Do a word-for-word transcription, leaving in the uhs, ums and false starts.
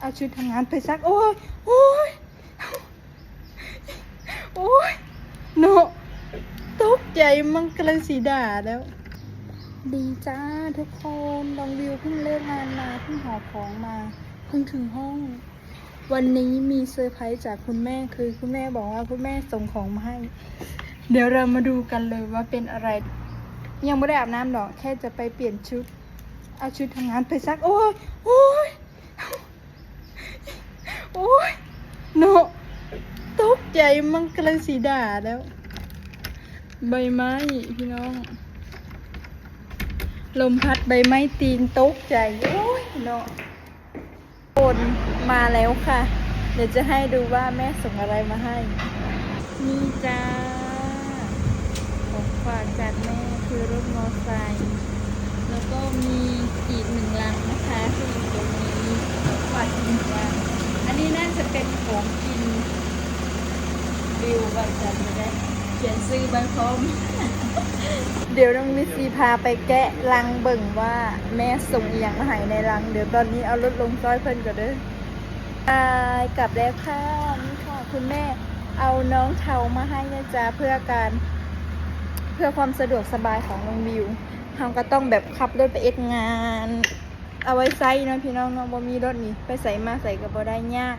เอาชุดทำงานไปซัก โอ้ย โอ้ย โอ้ย เนาะ ตกใจ มันกำลังสีด่าแล้ว ดีจ้าทุกคน น้องวิวเพิ่งเลิกงานมา เพิ่งหอบของมา เพิ่งถึงห้อง วันนี้มีเซอร์ไพรส์จากคุณแม่ คือคุณแม่บอกว่าคุณแม่ส่งของมาให้ เดี๋ยวเรามาดูกันเลยว่าเป็นอะไร ยังไม่ได้อาบน้ำหรอก แค่จะไปเปลี่ยนชุด เอาชุดทำงานไปซัก โอ้ย โอ้ย โอ้ย เนาะ ตกใจ มันกำลังสีด่าแล้ว ใบไม้พี่น้อง ลมพัดใบไม้ตีนตกใจ โอ้ย เนาะ คนมาแล้วค่ะ เดี๋ยวจะให้ดูว่าแม่ส่งอะไรมาให้ นี่จ้า ของฝากจากแม่คือรถมอไซค์ แล้วก็มีอีกหนึ่งลังนะคะที่อยู่ตรงนี้ ของฝากอีกหนึ่งลัง อันนี้น่าจะเป็นของกิน วิวว่าจะไม่ได้เขียนซื้อใบพร้อม เดี๋ยวน้องมิสซีพาไปแกะลังเบิ่งว่าแม่ส่งอีหยังมาให้ในลัง เดี๋ยวตอนนี้เอารถลงซอยเพิ่นก่อนเด้อ บาย กลับแล้วค่ะ นี่ค่ะ คุณแม่เอาน้องเทามาให้นะจ๊ะ เพื่อการ เพื่อความสะดวกสบายของน้องวิว เราก็ต้องแบบขับรถไปเอ็ดงาน เอาไว้ใช้เนาะพี่น้องเนาะ บ่มีรถนี่ ไปใสมาใสก็บ่ได้ยาก